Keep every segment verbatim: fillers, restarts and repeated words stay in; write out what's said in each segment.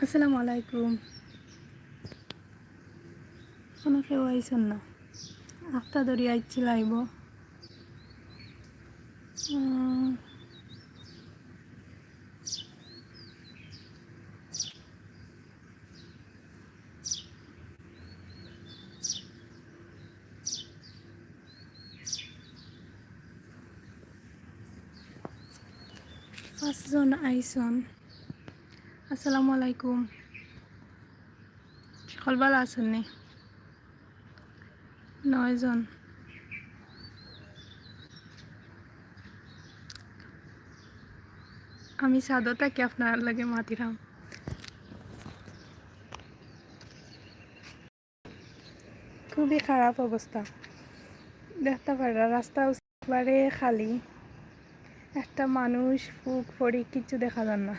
আসসালামু আলাইকুম। কোনো কেউ আইছন না? আখতা ধরি আইছি লাইভো। উম, পাঁচজন আইছন। আসসালামু আলাইকুম। সকল ভালা আছইন নি? নয়জন। আমি ছাদো থাকি আপনার লগে মাতিরাম। খুবই খারাপ অবস্থা, দেখতা পাররা রাস্তা একেবারে খালি, একটা মানুষ, ফুক, ফড়ি কিচ্ছু দেখা যার না।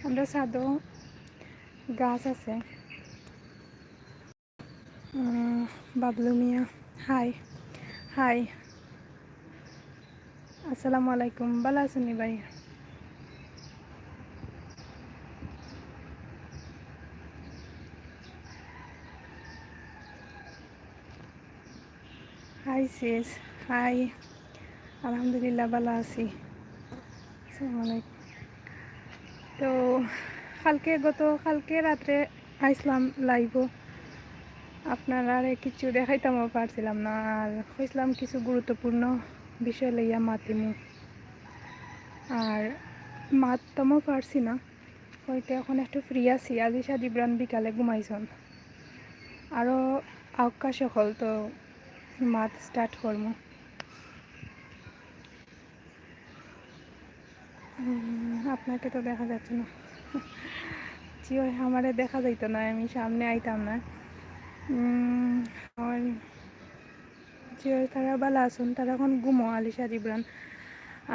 আমরা ছাদো গাছ আছে। উম, বাবলু মিয়া, হাই। হাই। আসসালামু আলাইকুম, ভালা আছইন নি ভাই? Hi sis, hi. আলহামদুলিল্লাহ, ভালা আছি। আসসালামু আলাইকুম। তো কালকে, গত কালকে রাত্রে আইছলাম লাইভো, আপনারারে কিচ্ছু দেখাইতামও পারছিলাম না, আর কইছলাম কিছু গুরুত্বপূর্ণ বিষয় লইয়া মাতিমু, আর মাততামও পারছি না। হয়তো এখন একটু ফ্রি আছি। আলিশা জিবরান বিকালে ঘুমাইছন, আরও আউক্কা সকল, তো মাত স্টার্ট করমু। উম, আপনাকে তো দেখা যাচ্ছে না। জি অয়, আমারে দেখা যাইতো না, আমি সামনে আইতাম না। উম, আর জি অয়, তারা ভালা আছইন, তারা এখন ঘুমো, আলিশা জিবরান।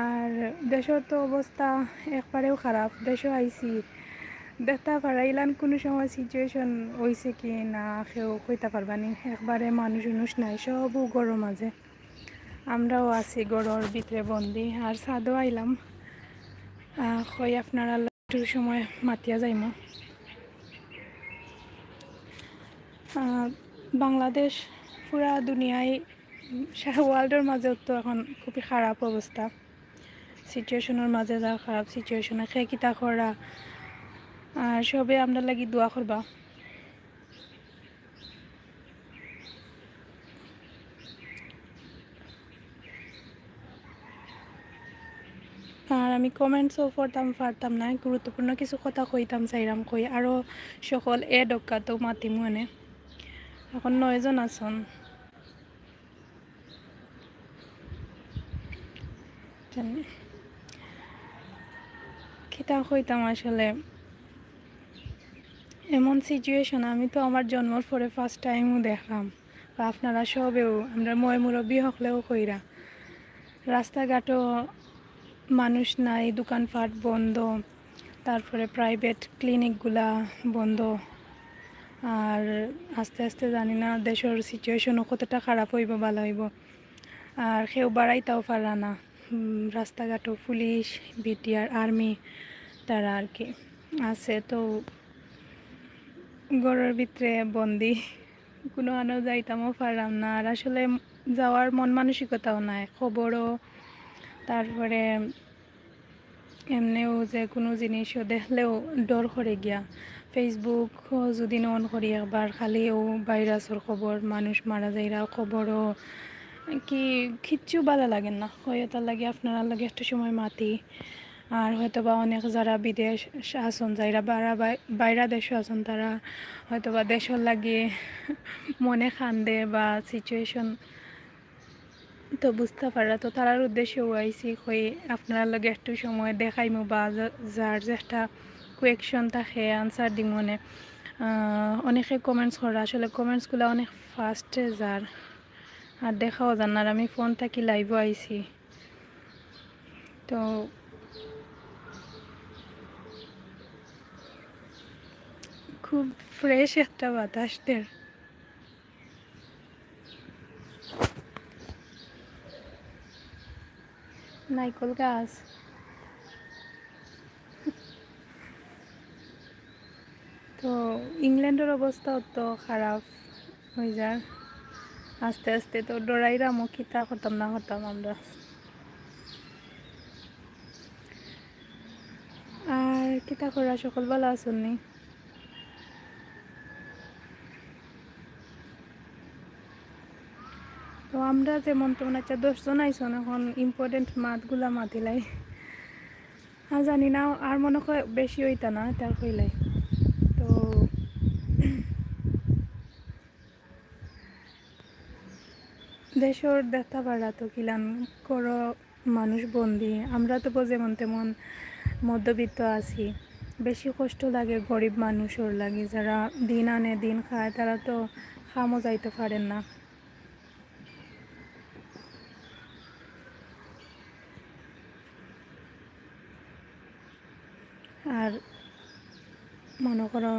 আর দেশর তো অবস্থা একবারেউ খারাপ, দেশো আইছি, দেখতা পাররা ইলান কুনু সময় সিচুয়েশন অইছে কি না কেউ কইতা পারবা নি। একবারে মানুষ উনুষ নাই, সবউ ঘরর মাঝে। আমরাও আছি ঘরর ভিতরে বন্দি। আর ছাদো আইলাম, আহ, কই আপনারার লগে একটু সময় মাতিয়া যাইমু। আহ, বাংলাদেশ পুরা দুনিয়ায়, সারা ওয়ার্ল্ডর মাঝে তো এখন খুবই খারাপ অবস্থা, সিচুয়েশনর মাঝে যার খারাপ সিচুয়েশনে খে কিতা করা, আর সবে আমরার লাগি দোয়া করবা। আর আমি কমেন্টসও পড়তাম পারতাম না, গুরুত্বপূর্ণ কিছু কথা কইতাম চাইরাম, কই আরও সকল এড অউক্কা তো মাতিমু অনে। এখন নয়জন আছইন। জানি। কিতা কইতাম আসলে, এমন সিচুয়েশন আমি তো আমার জন্মর পরে ফার্স্ট টাইমও দেখলাম, বা আপনারা সবেউ, আমরার ময় মুরব্বি হকলেও কইরা, রাস্তাঘাটো মানুষ নাই, দোকানপাট বন্ধ, তারপরে প্রাইভেট ক্লিনিকগুলা বন্ধ। আর আস্তে আস্তে জানি না দেশর সিচুয়েশনও কতটা খারাপ অইবো, ভালা অইবো। আর কেউ বারাইতাও পাররা না। উম, রাস্তাঘাটো পুলিশ, বিটিআর, আর্মি তারা আর কি আছে। তো ঘরর ভিতরে বন্দি, কুনু আনো যাইতামও পাররাম না। আর আসলে যাওয়ার মন মানসিকতাও নাই। খবরও, তারপরে এমনেও যে কুনু জিনিসও দেখলেও ডর করে গিয়া। Facebook যদি অন করি একবার, খালি অউ ভাইরাসর খবর, মানুষ মারা যাইরা খবরও, কি কিচ্ছু ভালা লাগের না। অয় তার লাগি আপনারার লগে একটু সময় মাতি। আর হয়তো বা অনেক যারা বিদেশ আছইন, যারা বারা-, বাই-, বাইরা দেশো আছইন, তারা হয়তো বা দেশর লাগি মনে কান্দে বা সিচুয়েশন তো বুঝতা পাররা, তো তারার উদ্দেশ্যেও আইছি, কই আপনারার লগে একটু সময় দেখাইমু বা যা-, যার যে একটা কোয়েকশন থাকে আনসার দিমু অনে। আহ, অনেকে কমেন্টস কররা, আসলে কমেন্টসগুলা অনেক ফাস্টে যার, আর দেখাও যার না। আর আমি ফোন থাকি লাইভও আইছি, তো খুব ফ্রেশ একটা বাতাস দের। নাইকল গাছ। তো ইংল্যান্ডর অবস্থাও তো খারাপ অই যার আস্তে আস্তে। তো ডরাইরামও, কিতা করতাম না করতাম আমরা। আর কিতা করা, সকল ভালা আছইন নি? তো আমরা যেমন তেমন, আচ্ছা, দশ জন আইছইন, এখন ইম্পর্টেন্ট মাতগুলা মাতিলাই। আর জানি না, আর মনে হয় বেশি অইতা না, তার কইলাই। তো দেশর দেখতা পাররা তো কিলান করো মানুষ বন্দি। আমরা তো যেমন তেমন মধ্যবিত্ত আছি, বেশি কষ্ট লাগে গরিব মানুষর লাগি, যারা দিন আনে দিন খায়, তারা তো কামও যাইতে পারের না। আর মনে করো